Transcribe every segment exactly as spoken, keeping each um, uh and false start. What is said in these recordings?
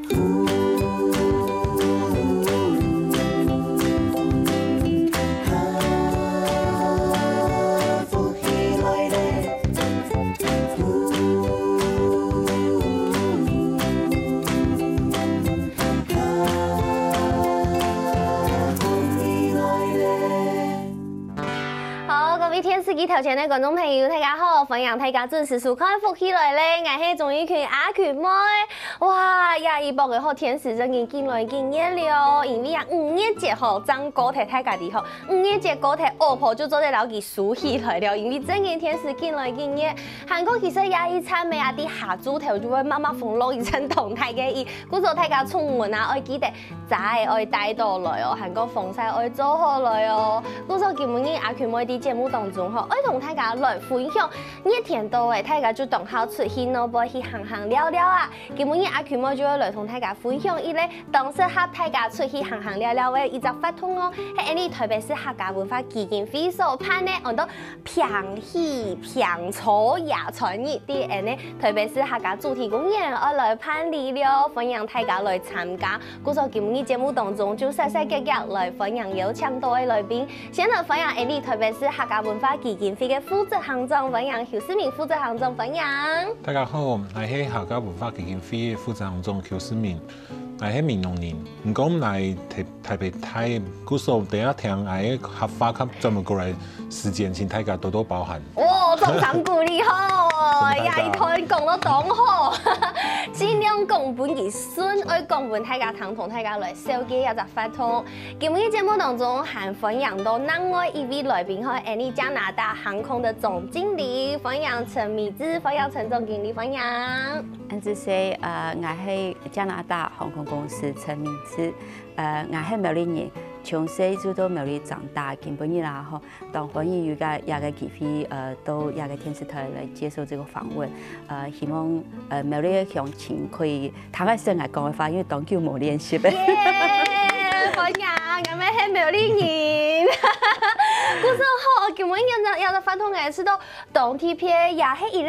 好，各位電視機頭前个觀眾朋友，大家好！歡迎大家準時收看《福氣來了》，𠊎係鍾玉群阿群妹。哇，這一駁仔好天時正經緊來緊熱了，因為啊五月節吼正過忒，大家知吼，五月節過忒，外婆就做得摎佢收起來了，因為正經天時緊來緊熱。還過其實這一站仔啊，在下晝頭就會慢慢風落一陣當大个雨，故所大家出門啊，愛記得 遮仔愛帶倒來哦，還過防曬愛做好來哦。故所今晡日阿群妹在節目當中吼，愛同大家來分享，熱天到仔，大家就當好出去外背去行行尞尞啊。今晡日阿群妹就會來同大家分享一個當適合大家出去行行尞尞个一隻活動哦，係𠊎俚臺北市客家文化基金會所辦个，安到 平戲、平坐野餐日，在𠊎俚臺北市客家主題公園愛來辦理了，歡迎大家來參加。故所今晡日節目當中就煞煞遽遽來歡迎邀請到个來賓，先來歡迎𠊎俚臺北市客家文化基金會个副執行長，歡迎邱世明副執行長，歡迎。大家好，𠊎係客家文化基金會个副執行長邱世明。 𠊎係美濃人，毋過𠊎來臺，臺北大，故所等下聽𠊎个客話較轉毋過來，時間請大家多多包涵。哦，掌聲鼓勵吼！承蒙大家。這一段講到當好，盡量講分佢順，愛講分大家聽，同大家來紹介這隻活動。今晡日節目當中，還歡迎到另外一位來賓吼，𠊎俚加拿大航空个總經理，歡迎陳美智，歡迎陳總經理，歡迎。 恁仔細，呃，𠊎係加拿大航空公司陳明志，呃，𠊎係苗栗人，從細就到苗栗長大，今晡日啦吼，當歡喜有个，這個機會，呃，到這個電視台來接受這個訪問，呃，希望，呃，苗栗个鄉親可以聽下先𠊎講个話，因為當久無練習了。耶，歡迎，𠊎兜係苗栗人。故所吼，今晡日這隻活動𠊎試著當特別，也係一個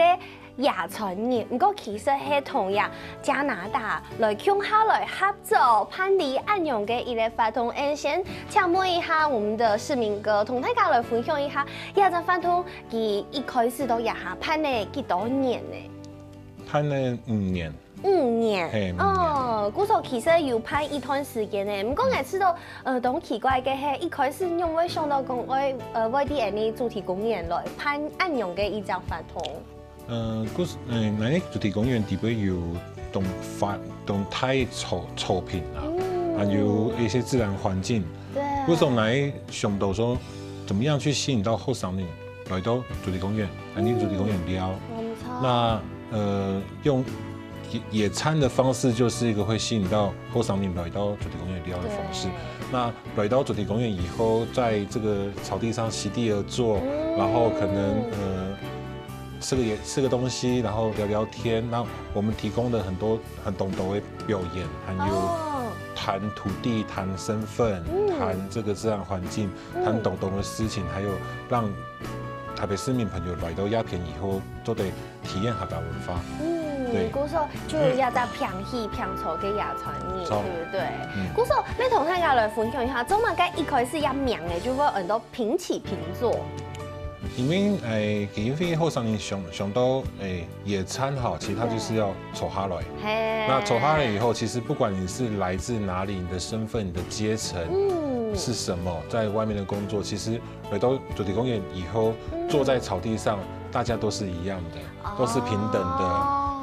野餐日，毋過其實係同這加拿大來共下來合作辦理恁樣个一個活動。恁先請問一下𠊎兜个世明哥，同大家來分享一下，這隻活動佢一開始到這下辦了幾多年呢？辦了五年。五年。嘿，五年。哦，故所其實有辦一段時間呢。毋過𠊎試著，呃，當奇怪个係，一開始仰會想著講愛，呃，愛在𠊎俚主題公園來辦恁樣个一隻活動？ 呃，故所，呃，𠊎俚主題公園底背有當發，當大个草，草坪啊，嗯。還有一些自然環境。對。故所𠊎想著說，怎麼樣去吸引到後生人來到主題公園，來到主題公園尞。嗯，沒錯。那，呃，用野，野餐的方式，就是一個會吸引到後生人來到主題公園尞的方式。對。那 來到主題公園以後，在這個草地上席地而坐，嗯。然後可能，呃，吃個也，吃個東西，然後聊聊天。那我們提供了很多，很多的表演，還有哦。談土地、談身份、嗯。談這個自然環境、嗯。談很多的事情，還有讓臺北市民朋友來到這片以後，做得 體驗客家文化。嗯，對。故所就有這隻平戲平坐个野餐日，沒錯。對不對？嗯。故所，愛同大家來分享一下，做麼个一開始這名仔就會安到平起平坐？因為，欸，基金會後生人想，想到，欸，野餐哈，其實它就是要坐下來。對。嘿。那坐下來以後，其實不管你是來自哪裡，你的身份、你的階層嗯。是什麼，在外面的工作，其實 來到主題公園以後，嗯。坐在草地上，大家都是一樣的，哦。都是平等的，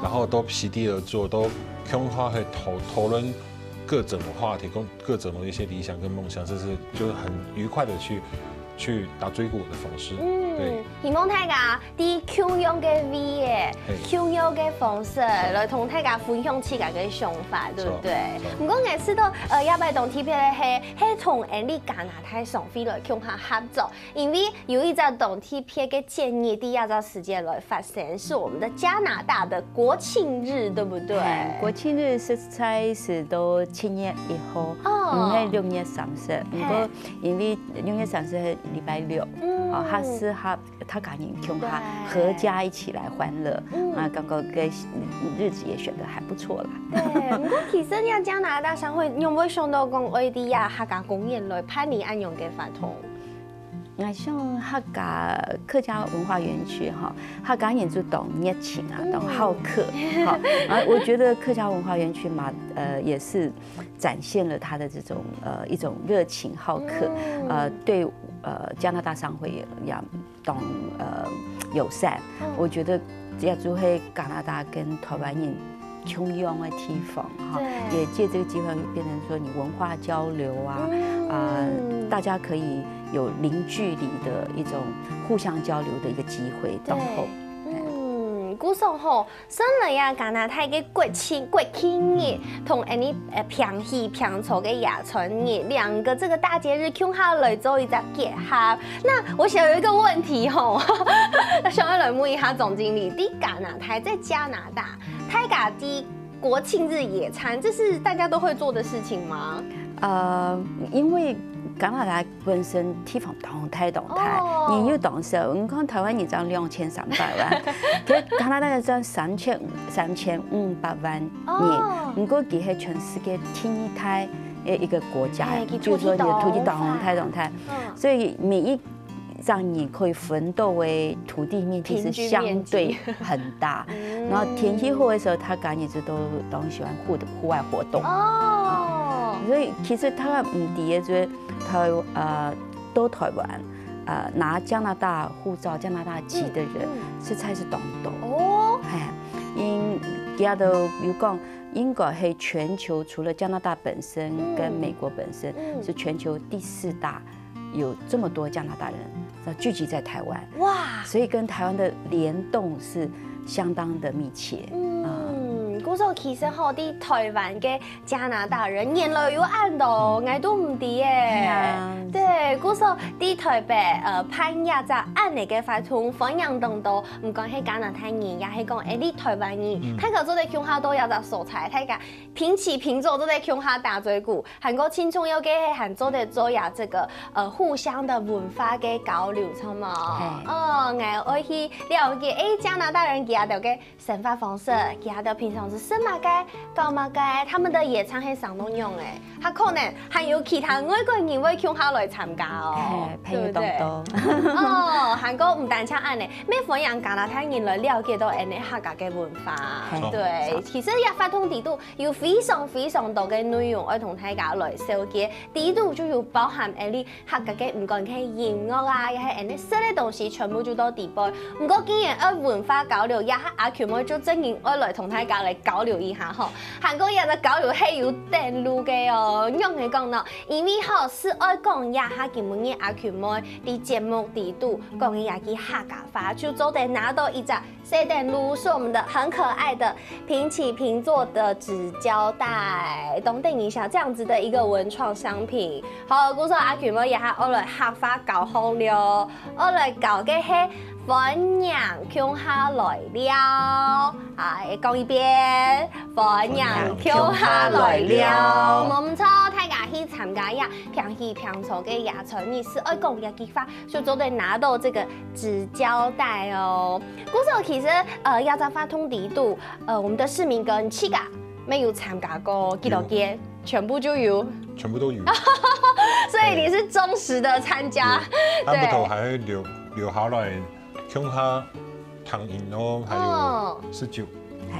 然後都席地而坐，都共下去討，討論各種的話題，跟各種的一些理想跟夢想，這是就是很愉快的去，去打嘴鼓的方式。嗯，對。希望大家在共樣个位仔，嘿。共樣个方式，沒錯。來同大家分享自家个想法，對不對？沒錯，沒錯。毋過𠊎試著，呃，這擺當特別个係，係同𠊎俚加拿大商會來共下合作， 因為有一隻當特別个節日在這隻時節來發生，是我們的加拿大的國慶日，對不對？嘿，國慶日實在係到七月一號，哦。毋係六月三十。嘿。毋過因為六月三十係禮拜六，嗯。哦，較適客家人共下合家一起來歡樂，啊，感覺个日子也選得還不錯啦。對，毋過其實這加拿大商會，你有無想到講愛在這客家公園來辦理恁樣个活動？𠊎想客家客家文化園區哈，客家人就當熱情啊，當好客哈。然後我覺得客家文化園區嘛，呃，也是展現了他的這種呃一種熱情好客，呃，對呃加拿大商會也當呃友善。我覺得這就係加拿大跟台灣人共樣的地方哈，也藉這個機會變成說你文化交流啊，啊，大家可以有零距離的一種互相交流的一個機會，當好。嗯，故所吼，算來啊，加拿大个國慶國慶日同恁呢呃平起平坐个野餐日，兩個這個大節日共下來做一隻結合。那我想有一個問題吼，那想要來問一下總經理，在加拿大，在加拿大，大家在國慶日野餐，這是大家都會做的事情嗎？呃，因為加拿大本身地方當大當大，人又當少，你看台灣人才兩千三百萬，其實加拿大人才三千三千五百萬人，不過佢係全世界第二大的一個國家，就是說你的土地當大當大，所以每一 讓你可以奮鬥的土地面積是相對很大。然後天氣好的時候，大家一直都都很喜歡戶戶外活動。哦，所以其實大家毋知个，就是台呃到台灣呃拿加拿大護照、加拿大籍的人實在是當多。哦，哎，因大家都有講，應該係全球除了加拿大本身跟美國本身，是全球第四大 有這麼多加拿大人聚集在台灣，哇！所以跟台灣的聯動是相當的密切。嗯，故所其實吼，在台灣个加拿大人原來有恁多，𠊎都毋知耶。對，故所在台北呃辦這隻恁呢个活動，歡迎當多，毋管係加拿大人，也係講誒，你台灣人，大家做得共下到這隻所在，大家 平起平坐，做得共下打嘴鼓，還過盡重要个係還做得做呀這個呃互相的文化个交流，著無？哦，𠊎愛去了解，誒，加拿大人佢兜个生活方式，佢兜平常時食麼个、搞麼个，他們的野餐係生到仰仔，還可能還有其他外國人會共下來參加哦，朋友當多。哦，還過毋單淨恁呢，乜歡迎加拿大人來了解到恁呢客家个文化。對，其實也發通底肚 有非常非常多个內容愛同大家來紹介，底肚就有包含恁呢客家个毋管係音樂啊，也係恁呢食个東西，全部就到底背。毋過既然愛文化交流，這下阿Q妹就正經愛來同大家來交流一下吼。還過這隻交流係有等路个哦，仰仔講呢？因為吼係愛講這下今晡日阿Q妹在節目底肚講个這句客家話，就做得拿到一隻 設等路，是我們的很可愛的平起平坐的紙膠帶，等等一下這樣子的一個文創商品。好，故所阿Q妹這下愛來客話教學了，愛來教个係歡迎共下來尞。啊，講一遍，歡迎共下來尞。無毋著，大家去參加呀，平起平坐个野餐，你係愛講這句話， 就做得拿到這個紙膠帶哦。故所其實，呃，這隻活動底肚，呃，我們的市民哥自家乜有參加過幾多屆，全部就有，全部都有。所以你是忠實的參加。對，暗晡頭還會留留下來，共下聽音樂，還有食酒，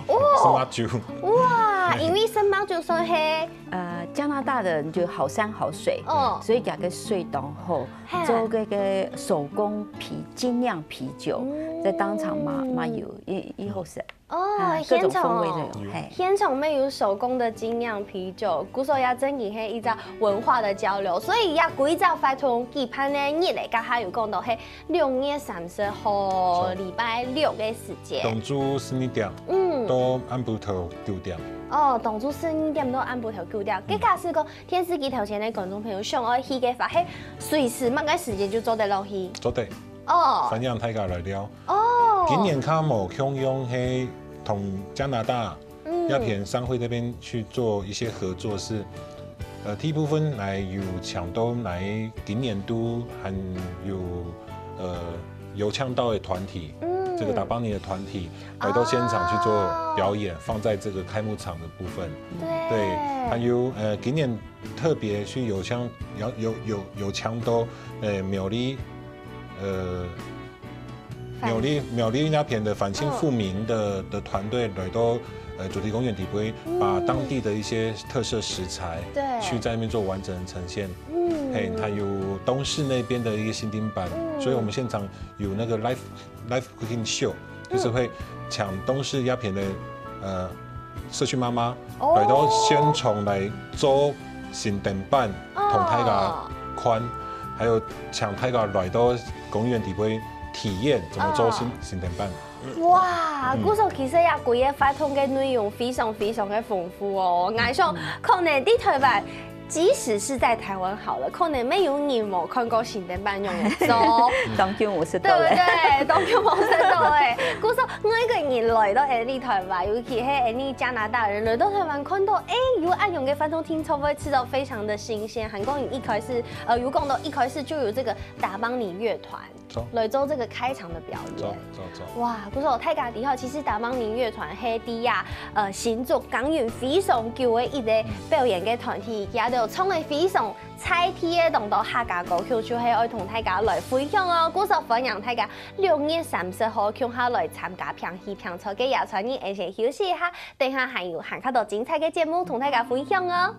食麥酒。哇，因為食麥酒算係呃，加拿大人就好山好水，哦，所以佢个水當好，做該个手工啤精釀啤酒，在當場嘛嘛有一一好食。哦，各種風味都有，嘿。現場乜有手工的精釀啤酒，故所也正經係一隻文化的交流，所以也規隻活動舉辦呢，日仔，剛才有講到係 六月三十號，禮拜六个時間。當晝十二點，嗯，到暗晡頭九點。哦，當晝十二點到暗晡頭九點。該假使講電視機頭前个觀眾朋友想愛去个話，係隨時麼个時間就做得落去。做得。哦，歡迎大家來尞。哦，今年較無共樣係同加拿大 亞洲商會那邊去做一些合作，是呃，第一部分來有搶到來今年度還有呃有腔道的团体，嗯，这个打邦尼的团体来到现场去做表演，放在这个开幕场的部分。对，还有呃，今年特别去有腔有有有有腔到呃苗栗呃苗栗苗栗那边的反清复明的的团队来到呃主题公园底部，把当地的一些特色食材对去在那边做完整的呈现。嗯，嘿，它有东势那边的一个新丁板，所以我们现场有那个 live live cooking show，就是会抢东势那边的呃社区妈妈来到现场来做新丁板，同大家看，还有请大家来到公园底部体验怎么做新新丁板。哇，故所其实也个个活动个内容非常非常个丰富哦。我想可能在台湾，即使是在台湾好了，可能没有人没看过新丁板用的做。当然我是对不对？当然我是对。故所每个人来到安尼台湾，尤其是安尼加拿大人来到台湾，看到哎有恁样个活动，听说会吃到非常的新鲜。韩国人一开始，呃，有讲到一开始就有这个打邦尼乐团。 来做这个开场的表演。哇，不错，大家知吼，其实打邦尼乐团是在啊，呃，新竹耕耘非常久的一个表演个团体，佢兜唱个非常在地个当多客家歌曲，就係愛同大家來分享哦。故所歡迎大家六月三十號共下來參加評戲評賽个演出，你先休息一下，等下還有還較多精彩个節目同大家分享哦。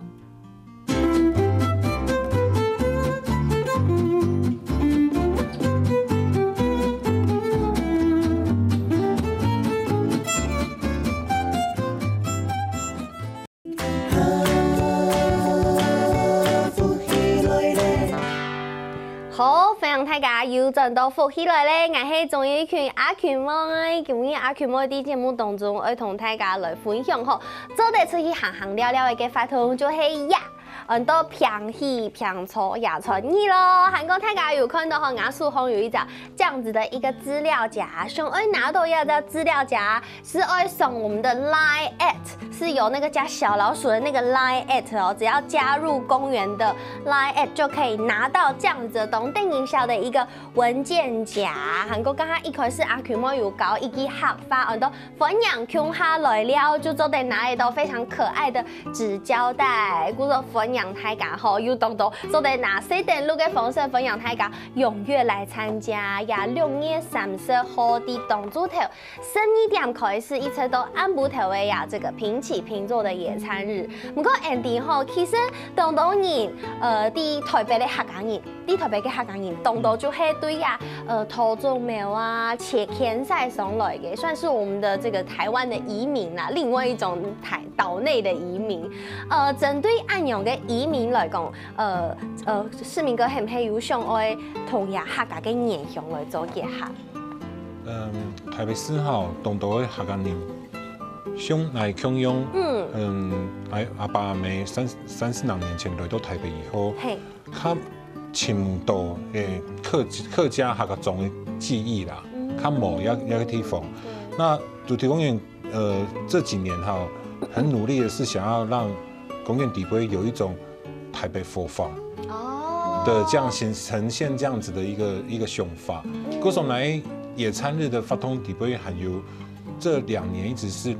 好，歡迎大家又轉到福氣來了，𠊎係鍾玉群阿群妹。今日阿群妹在節目當中愛同大家來分享吼，做得出去行行尞尞个活動就係呀，安到評戲評賽演出咯。還過大家有看到吼，𠊎手項有一隻這樣子的一個資料夾，想愛拿到這隻資料夾， 是愛上我們的 Line at，是有那個加小老鼠的那個 Line at哦，只要加入公園的 Line at 就可以拿到這樣子的當得人惜个一個文件夾。還過剛剛一開始阿群妹有教一句客話，安到歡迎共下來尞，就做得拿得到非常可愛的紙膠帶。故所歡迎大家吼，有當多做得拿細等路个方式，歡迎大家踴躍來參加呀。六月三十號在當晝頭 十二點開始，一直到暗晡頭个呀，這個平起平坐的野餐日。毋過，Andy吼，其實當多人，呃，在台北个客家人，在台北个客家人，當多就係對呀，呃，桃竹苗啊、茄芡菜上來个，算是我們的這個台灣的移民啦，另外一種台，島內的移民。呃，針對恁樣个移民來講，呃，呃，世民哥係毋係有想愛同這客家个原鄉來做結合？ 嗯，台北市吼，當多个客家人，像𠊎共樣，嗯，𠊎阿爸阿姆三三十零年前來到台北以後，嘿，較尋毋到个客客家客家庄个記憶啦，較無這這个地方。那主題公園，呃，這幾年哈，很努力的是想要讓公園底部有一種台北form哦的這樣形呈現這樣子的一個一個想法。故所來野餐日的活動底部還有這兩年一直是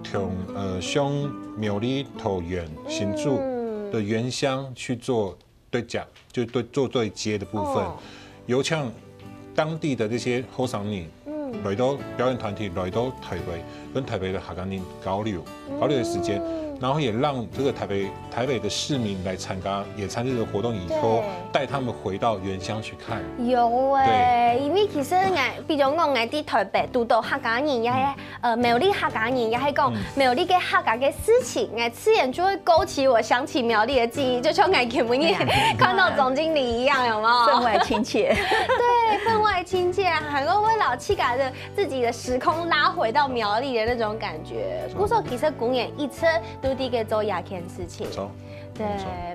從呃像苗栗、桃園、新竹的原鄉去做對接，就對做對接的部分，有請當地的這些後生人，來到表演團體來到台北，跟台北的客家人交流，交流的時間，然後也讓這個台北台北的市民來參加野餐日的活動以後，帶他們回到原鄉去看。有欸，因為其實𠊎，比如講𠊎在台北堵到客家人，也係呃苗栗客家人，也係講苗栗个客家个事情，𠊎自然就會勾起我想起苗栗的記憶，就像𠊎今晡日看到總經理一樣，有沒有？分外親切。對，分外親切，還會為了自家的自己的時空拉回到苗栗的那種感覺。故所其實公園一直都在該做這件事情。對，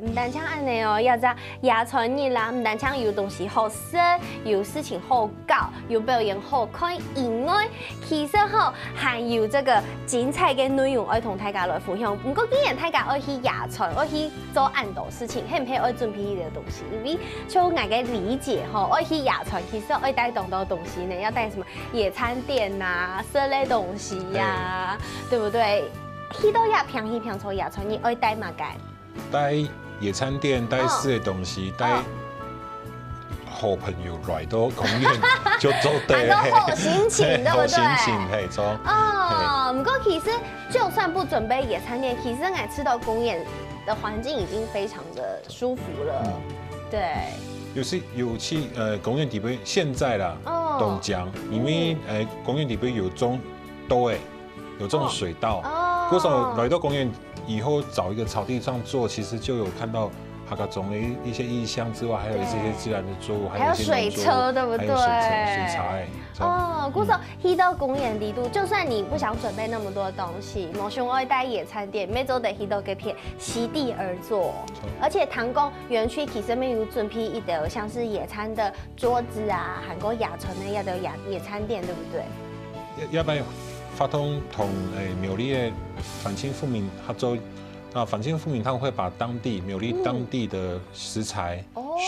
毋單淨恁樣哦，也在野餐日啦，毋單淨有東西好食，有事情好搞，有表演好看以外，其實吼還有這個精彩的內容愛同大家來分享。毋過既然大家愛去野餐，愛去做恁多事情，係毋係愛準備一點東西？因為就𠊎个理解吼，愛去野餐其實愛帶當多東西呢，要帶什麼野餐墊啊、食个東西呀、對不對？去到野平去平常野餐，你愛帶麼个？帶野餐墊，帶食个東西，帶好朋友來到公園就做得。還有好心情，對不對？好心情，係，做。哦，毋過其實就算不準備野餐墊，其實𠊎知道公園的環境已經非常的舒服了。對。有時有去呃公園底背，現在啦，哦，當靚，因為呃公園底背有種豆仔，有種水稻。哦。故所來到公園以後，找一個草地上坐，其實就有看到客家庄的一一些意象之外，還有一些自然的作物，還有一些農作物，還有水車，對不對？還有水車，水車，欸，做。哦，故所去到公園裡肚，就算你不想準備那麼多東西，無想愛帶野餐墊，也做得去到該片席地而坐。而且聽講園區其實也有準備一兜像是野餐的桌子啊，還有野餐的那個野野餐墊，對不對？也也發通同誒苗栗的返青婦民合作，那返青婦民他們會把當地苗栗當地的食材、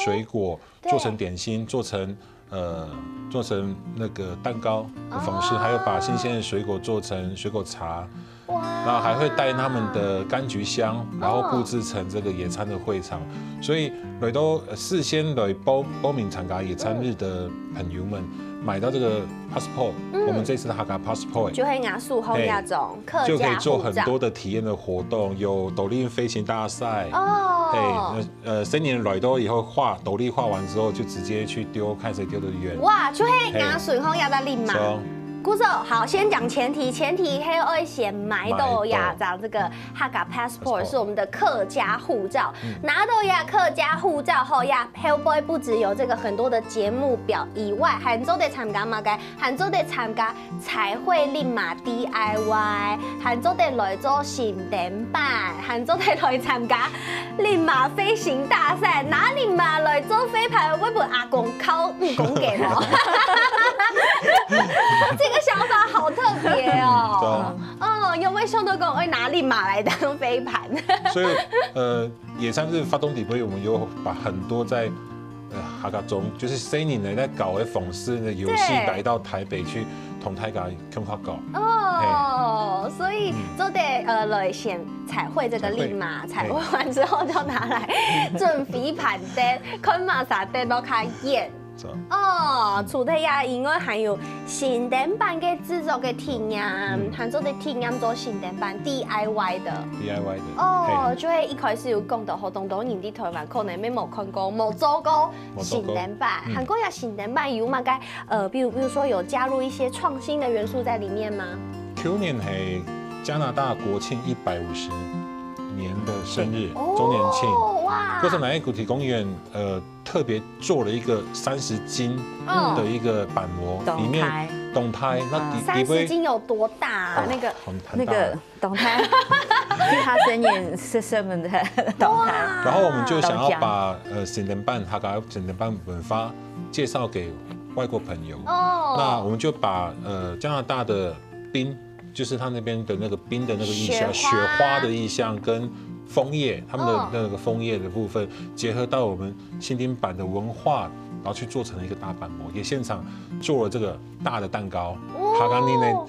水果做成點心，做成呃做成那個蛋糕的方式，還有把新鮮的水果做成水果茶，然後還會帶他們的柑橘箱，然後布置成這個野餐的會場。所以來到呃事先來報報名參加野餐日的朋友們，買到這個 passport，我們這次的哈卡 passport，就係拿手好那種客家護照，就可以做很多的體驗的活動，有斗笠飛行大賽，哦，嘿，呃，新年來到以後畫斗笠畫完之後，就直接去丟，看誰丟得遠。哇，就係拿手好那隻笠嘛。故所好，先講前提，前提係愛先買到這張這個哈卡 passport，是我們的客家護照。拿到這客家護照後，這後背不只有這個很多的節目表以外，還做得參加麼个？還做得參加彩繪笠嫲D I Y，還做得來做新燈板，還做得來參加笠嫲飛行大賽，拿笠嫲來做飛盤，會分阿公敲耳公个哦。這個想法好特別哦。哦，有沒有想到講，哎，拿笠嫲來當飛盤？所以，呃，野餐日發動底背，我們有把很多在呃，客家庄，就是細人仔在搞个方式的遊戲帶到台北去同大家共下搞。哦，所以做得呃來先彩繪這個笠嫲，彩繪完之後就拿來準備盤凳，看麼儕得到較遠。哦，除了這以外，還有新燈板个製作个體驗，還做得體驗做新燈板D I Y的。D I Y的。哦，就係一開始有講到，好多人在台灣可能也無看過、無做過 新燈板，還過這新燈板有麼个呃，比如比如說有加入一些創新的元素在裡面嗎？舊年係加拿大國慶一百五十年的生日週年慶，哦，哇！故所𠊎个古體公園呃特別做了一個三十斤的一個板模，裡面動態，那底底背三十斤有多大啊？那個很很大。 動態，其他聲音是什麼的動態。然後我們就想要把呃新燈板，哈卡新燈板文化介紹給外國朋友。哦，那我們就把呃加拿大的冰，就是他那邊的那個冰的那個意象，雪花的意象跟楓葉，他們的那個楓葉的部分結合到我們新燈板的文化，然後去做成了一個大板模，也現場做了這個大的蛋糕。哈卡尼呢，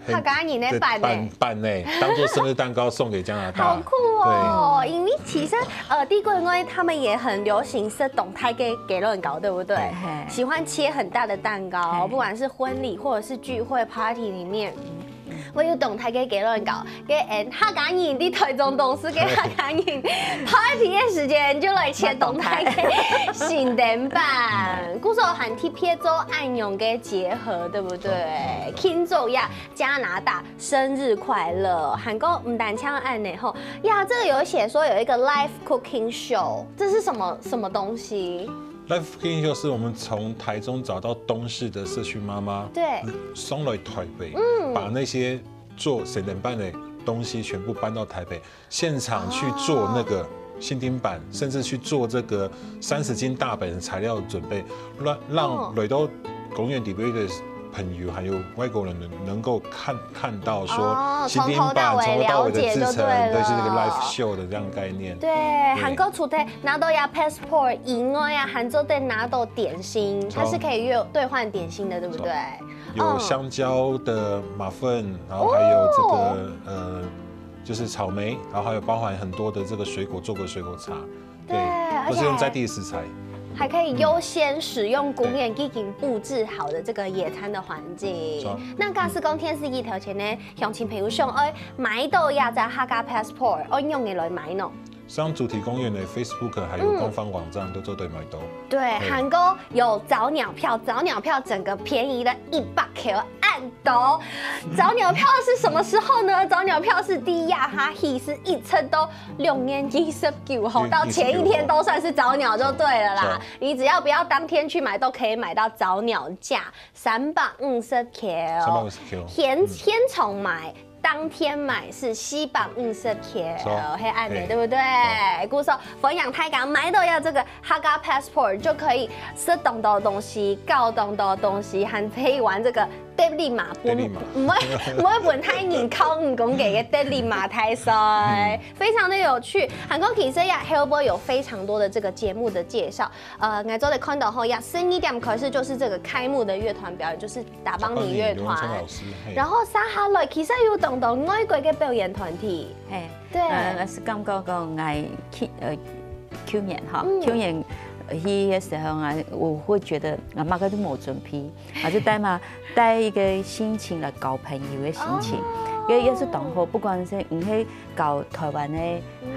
客家人的板呢，板板呢，當做生日蛋糕送給加拿大。好酷哦！因為其實呃，在國外他們也很流行食動態个雞卵糕，對不對？喜歡切很大的蛋糕，不管是婚禮或者是聚會 party 裡面，會有動態个雞卵糕，个嗯客家人在台中東勢个客家人 party 个時間就來切動態个新燈板，故所還特別做恁樣个結合，對不對？慶祝呀， 加拿大生日快樂，還過毋單淨恁樣吼，呀，這個有寫說有一個 live cooking show，這是什麼什麼東西？Live cooking show 是我們從台中找到東勢的社區媽媽，對，送來台北，把那些做三點半的東西全部搬到台北，現場去做那個新丁粄，甚至去做這個三十斤大粄的材料準備，讓讓來到公園裡面的朋友還有外國人能能夠看看到說哦新丁粄從頭到尾的製成，從頭到尾了解就對了对，是那個 live show 的這樣概念。对，还过除了拿到呀 passport 以外啊，还做得拿到点心，它是可以兑换点心的，对不对？有香蕉的 muffin，然后还有这个呃，就是草莓，然后还有包含很多的这个水果，做个水果茶，对而且都是用在地的食材。还可以优先使用公园已经布置好的这个野餐的环境错。那假使讲天时日头前呢，乡亲朋友想，哎，买到呀，在哈家 passport，哦，用的来买喏。像主题公园的 Facebook 还有官方网站都做得买到。对，韩国有早鸟票，早鸟票整个便宜了一百块按斗。早鸟票是什么时候呢？早鸟票是第一呀，哈，是一直到六月二十九号，到前一天都算是早鸟就对了啦。你只要不要当天去买，都可以买到早鸟价，三百五十块。三百五十块。现现场买。当天买是四百五十块，错黑暗的，嘿对不对？故所欢迎大家买到要这个哈家 passport，就可以吃当多东西，搞当多东西，还可以玩这个德里马，德里马不会不会本太硬靠硬讲给个德里马太帅，非常的有趣。韩国其实呀，后背有非常多的这个节目的介绍，呃，我昨天看到吼，呀，十二点开始就是这个开幕的乐团表演，就是打帮你乐团刘文聪老。师，嘿然后接下来其实有当多外国的表演团体，嘿，对呃，是感觉讲，我去呃去年哈，嗯去年去的时候啊，我会觉得啊，嘛个都没准备，啊，就带嘛带一个心情来交朋友的心情，也也是当好，不管是你是交台湾的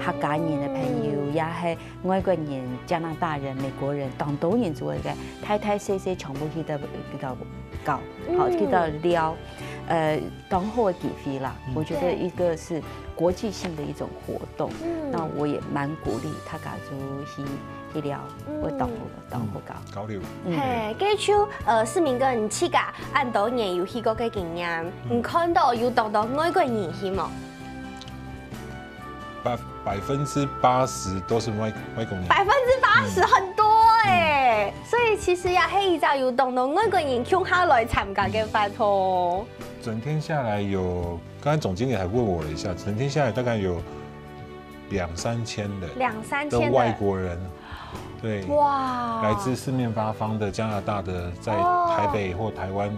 客家人的朋友，也是外国人、加拿大人、美国人，当多人做个，大大小小全部去到去到交，好去到聊，呃，当好的机会啦。我觉得一个是国际性的一种活动，那我也蛮鼓励大家就去去聊，我当好当好交。交流。嘿，这就呃，世明哥，你自家恁多年有去过个经验，你看到有当多外国人去无？百百分之八十都是外外国人。百分之八十很多哎、所以其实呀，黑一早有当多外国人共下来参加个活动。整天下来有，刚才总经理还问我了一下，整天下来大概有两三千人，两三千的的外国人，对，哇来自四面八方的加拿大的，在哦台北或台湾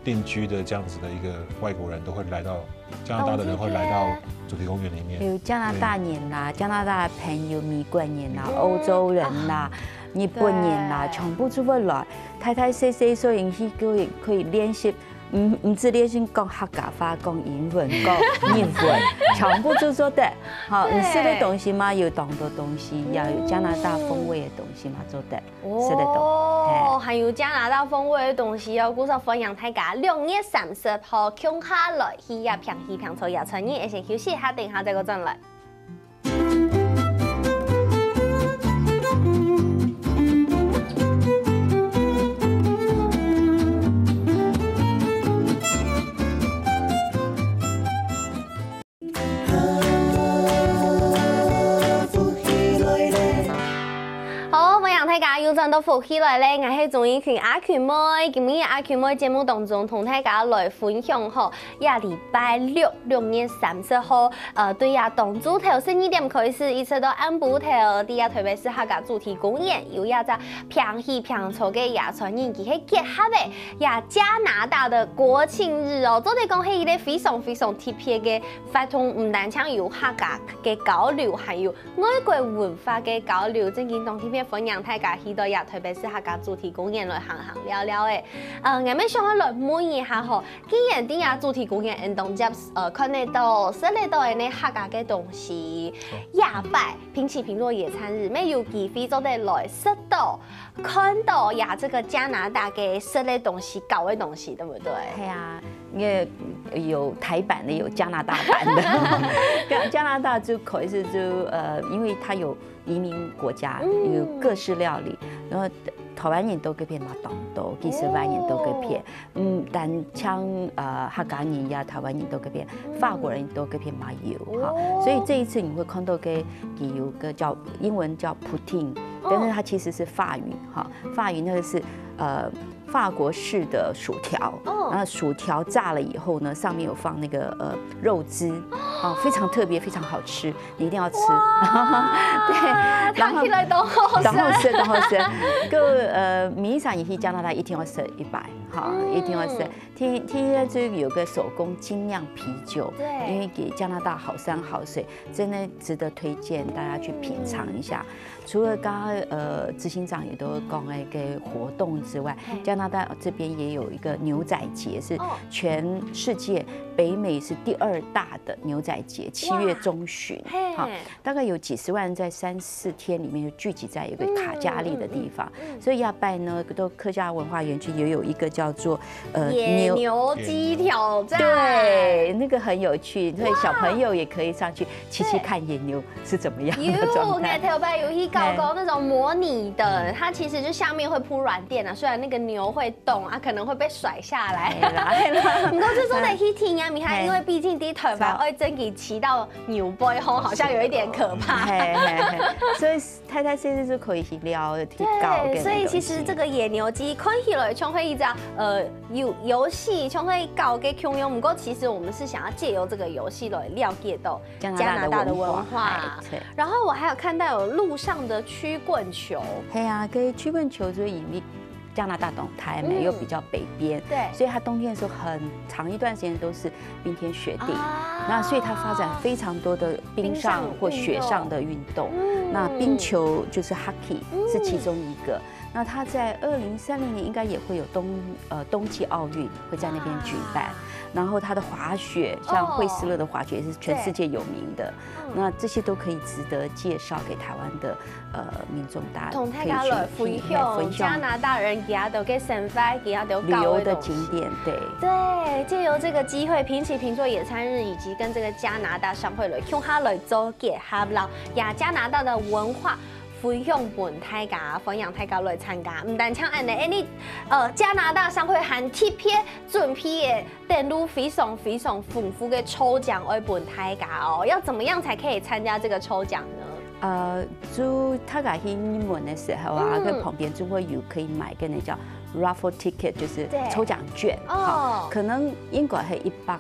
定居的这样子的一个外国人，都会来到加拿大的人会来到主题公园里面。有加拿大人啦，加拿大朋友、美国人啦、欧洲人啦、日本人啦，对全部都会来。大大小小，所以去可以可以练习，嗯，唔止练习讲客家话、讲英文、讲日文，全部都做得。好，对你食个东西嘛，有当多东西，也有加拿大风味的东西嘛，做得。食得到哦，嘿还有加拿大风味的东西哦，故所欢迎大家六月三十号共下来去呀，平起平坐野餐日，一起休息一下，等一下再过转来。好，欢迎大家又转到福氣來咧，我係鍾意群阿群妹。今日阿群妹節目當中同大家來分享吼，這禮拜六，六月三十號，呃，對呀，當晝頭十二點開始，一直到暗晡頭，在呀台北市客家主題公園有一隻平起平坐个野餐日，佢係結合个呀加拿大的國慶日哦，做得講係一個非常非常特別个活動，毋單淨有客家个交流，還有 外國文化个交流，正經當特別歡迎大家去到呀台北市客家主題公園來行行尞尞誒。呃，𠊎乜想愛來問一下吼，既然在呀主題公園，𠊎當接呃看得到、食得到个呢客家个東西，這擺平起平坐野餐日，乜有機會做得來食到、看到呀這個加拿大个食个東西、搞个東西，對不對？係啊，因為有台版的，有加拿大版的。加加拿大就可以是就呃，因為它有移民國家，嗯有各式料理，然後台灣人到該片嘛當多，幾十萬人到該片，嗯，單淨呃客家人呀、台灣人到該片，法國人到該片嘛有哈。所以這一次你會看到个，佢有个叫英文叫 poutine，但是它其實是法語哈，法語那個是呃法國式的薯條，那薯條炸了以後呢，上面有放那個呃肉汁，哦，非常特別，非常好吃。你一定要吃。對，然後看起來都好食。然後吃，然後吃，个呃，每一場你去加拿大一定要食一擺，哈，一定要食。第第一就有个手工精釀啤酒，對因為給加拿大好山好水，真的值得推薦大家去品尝一下。除了剛剛呃執行長也都講了一個活動之外，加拿大這邊也有一個牛仔節，是全世界北美是第二大的牛仔節，七月中旬，哈。大概有幾十萬人在三四天裡面就聚集在一個卡加利的地方，所以這擺呢，都客家文化園區也有一個叫做呃野牛雞挑戰，對，那個很有趣，所以小朋友也可以上去騎騎看野牛是怎麼樣的狀態。有，頭擺有去搞過那種模擬的，它其實就下面會鋪軟墊啊，雖然那個牛會動啊，可能會被甩下來。哎啦，哎啦。不過最重要的是體驗一下，因為畢竟在台灣會真的騎到牛背吼，好像有一點可怕。嘿嘿嘿，所以太太甚至是可以去撩，去搞。對，所以其實這個野牛雞看起來像係一隻呃遊遊戲，像係搞个共樣。不過其實我們是想要藉由這個遊戲來了解到加加拿大的文拿大的文化化。，對。然後我還有看到有路上的曲棍球，嘿啊，跟曲棍球就是因為加拿大當大嘛，嗯又比較北邊，對所以它冬天的時候很長一段時間都是冰天雪地，啊那所以它發展非常多的冰上或雪上的運動。嗯那冰球就是 hockey，嗯是其中一个。那它在二零三零年應該也會有冬呃冬季奧運會在那邊舉辦，然後它的滑雪，像惠斯勒的滑雪也是全世界有名的。那這些都可以值得介紹給台灣的呃民眾，大家同大家來分享加拿大人佢兜个生活，佢兜搞旅遊的景點，對。對，藉由這個機會，平起平坐野餐日以及跟這個加拿大商會來共下來做結合啦，也加拿大的文化分享分大家，歡迎大家來參加。毋單淨恁呢，誒，你呃加拿大商會還特別準備个等路非常非常豐富个抽獎愛分大家哦。要怎麼樣才可以參加這個抽獎呢？呃，就大家去入門的時候啊，在旁邊就會有可以買个那叫 raffle ticket，就是抽獎券，哦，可能應該係一百。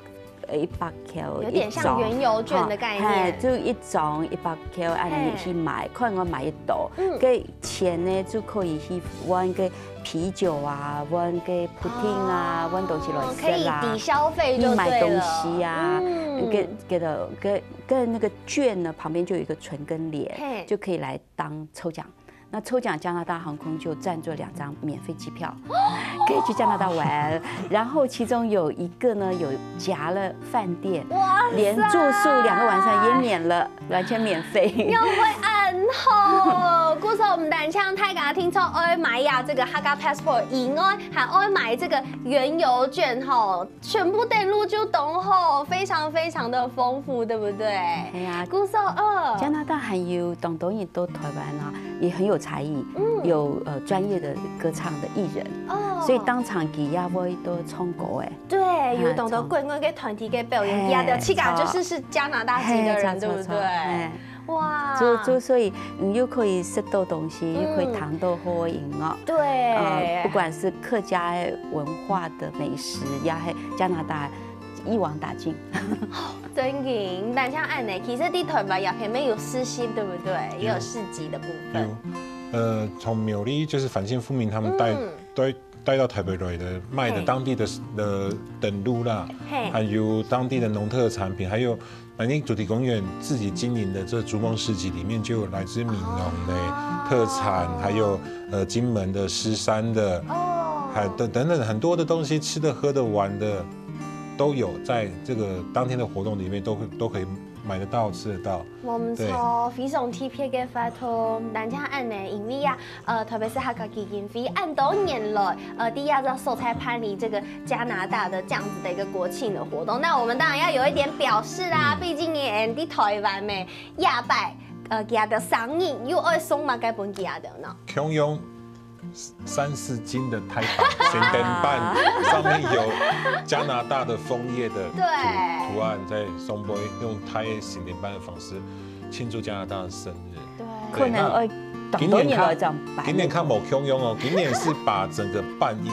一百塊，有點像園遊券的概念，就一張一百塊，恁樣去買，看我買得到，該錢呢就可以去換个啤酒啊，換个 poutine啊，換東西來食啦，可以抵消費，去買東西啊，给给的给给那个券呢，旁边就有一个唇跟脸，就可以来当抽奖。 那抽奖加拿大航空就赞助两张免费机票，可以去加拿大玩。然后其中有一个呢，有夹了饭店，连住宿两个晚上也免了，完全免费。又會恁好，故所毋單淨大家聽說愛買呀這個客家 passport 以外，還愛買這個園遊券吼，全部等路就當好，非常非常的豐富，對不對？哎呀，故所二，加拿大還有當多人到台灣啊，也很有才藝，有呃专业的歌唱的艺人，哦所以当场佢也會到唱歌哎。對，有當多國外个團體个表演，嘿也就自家就是是加拿大籍的人，嘿對不對？哎哇，就就所以你又可以食到东西，又可以听到好音乐，對，呃，不管是客家文化的美食呀，还加拿大一网打尽。真个，但像恁呢，其實在台灣也偏偏有市集，對不對？也有市集的部分。有，呃，从苗栗就是返乡妇女他们带带带到台北来的，卖的当地的的等路啦，嘿，还有当地的农特产品，还有南京主题公园自己经营的这逐梦市集里面就有来自米农的特产，还有呃金门的、狮山的，哦，还等等等很多的东西，吃的、喝的、玩的都有，在这个当天的活动里面都会都可以买得到、吃得到。我们从非常特别的活动，但像恁呢，因为呀，呃，特别是客家基金会，恁多年来，呃，第一个所在办理这个加拿大的这样子的一个国庆的活动，那我们当然要有一点表示啦，毕竟你在台湾咩，下摆，呃，佢个生日又爱送么个分佢个呢？共样三四斤的鈦板，聖誕板上面有加拿大的枫叶的圖案，在上背用鈦聖誕板的方式庆祝加拿大的生日。可能愛當多年來這樣辦。今年較無共樣哦，今年是把整個板一，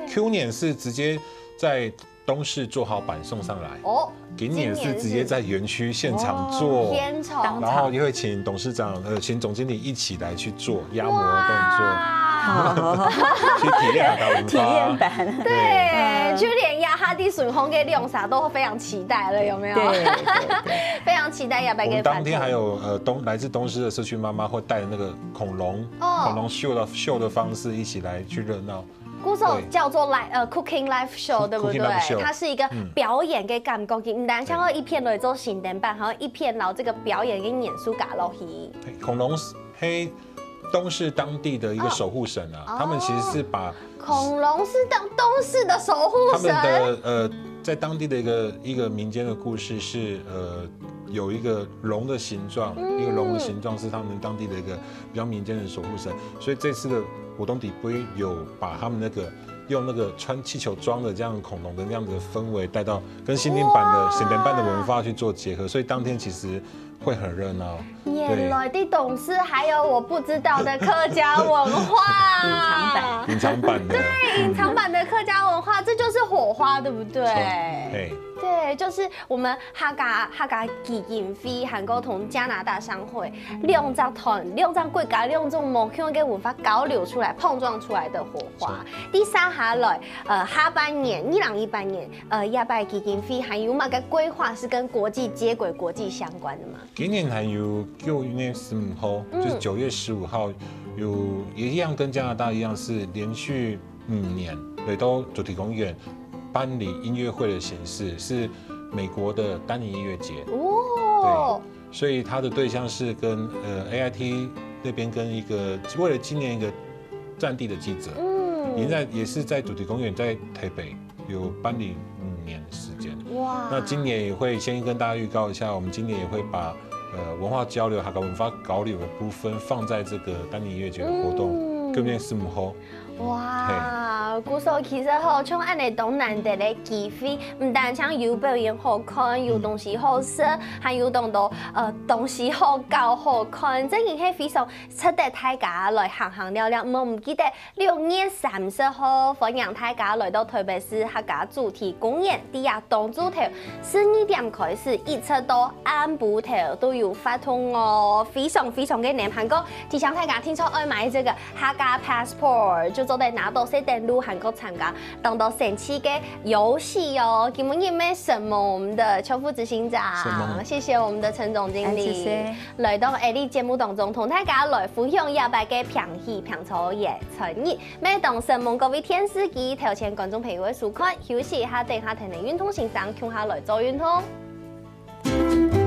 舊年是直接在東勢做好板送上來，哦，今年是直接在園區現場做，現場，然後也會請董事長、呃，請總經理一起來去做壓模動作。哇，去體驗客家文化。體驗版。對，就連這下在順風个兩儕都非常期待了，有沒有？對對對。非常期待這擺个。我們當天還有呃東來自東勢的社區媽媽會帶那個恐龍，哦恐龍秀的秀的方式一起來去熱鬧。故所叫做 live 呃 cooking live show，對不對 Cooking live show？它是一個表演个感覺，你毋單淨愛一片來做聖誕板，還有一片摎這個表演个元素加落去。恐龍是黑東勢當地的一個守護神啊，他們其實是把恐龍是當東勢的守護他們神。的呃，在當地的一個一個民間的故事是呃，有一個龍的形狀，一個龍的形狀是他們當地的一個比較民間的守護神，所以這次的活動底部有把他們那個用那個穿氣球裝的這樣恐龍的那樣子的氛圍帶到跟聖誕板的聖誕板的文化去做結合，所以當天其實會很熱鬧。原來在東勢還有我不知道的客家文化，隱藏版。隱藏版的，對，隱藏版的客家文化，這就是火花，對不對？哎，對，就是我們客家客家基金會，還有同加拿大商會兩隻團、兩隻國家、兩種無共个文化交流出來、碰撞出來的火花。第三下來，呃，下半年，二零一八年，呃，亞伯基金會還有麼个規劃是跟國際接軌、國際相關的嗎？今年還有九月十五號，就是九月十五號，有也一樣跟加拿大一樣，是連續五年來到主題公園辦理音樂會的形式，是美國的單一音樂節。哦，所以它的對象是跟呃A I T那邊跟一個為了紀念一個戰地的記者，嗯，也在也是在主題公園在台北有辦理五年的時間。哇，那今年也會先跟大家預告一下，我們今年也會把呃文化交流、客家文化交流的部分放在這個單一音樂節的活動，嗯跟面是幕後。哇，故所其實吼，像恁呢當難得个機會，毋單淨有表演好看，有東西好食，還有當多呃東西好搞好看，真个係非常值得大家來行行尞尞。毋好毋記得六月三十號，歡迎大家來到台北市客家主題公園，在這當晝頭十二點開始，一直到暗晡頭都有活動哦，非常非常个熱門。還過提醒大家，定著愛買這個客家 passport，就做得拿到細等路，還過參加當多神奇个遊戲哦。今晡日乜承蒙我們的邱副執行長，承蒙。謝謝我們的陳總經理。哎，謝謝。來到𠊎俚節目當中，同大家來分享這擺个平喜平草个創意。乜當承蒙各位電視機頭前觀眾朋友个收看，休息一下，等一下聽聽運動先生，共下來做運動。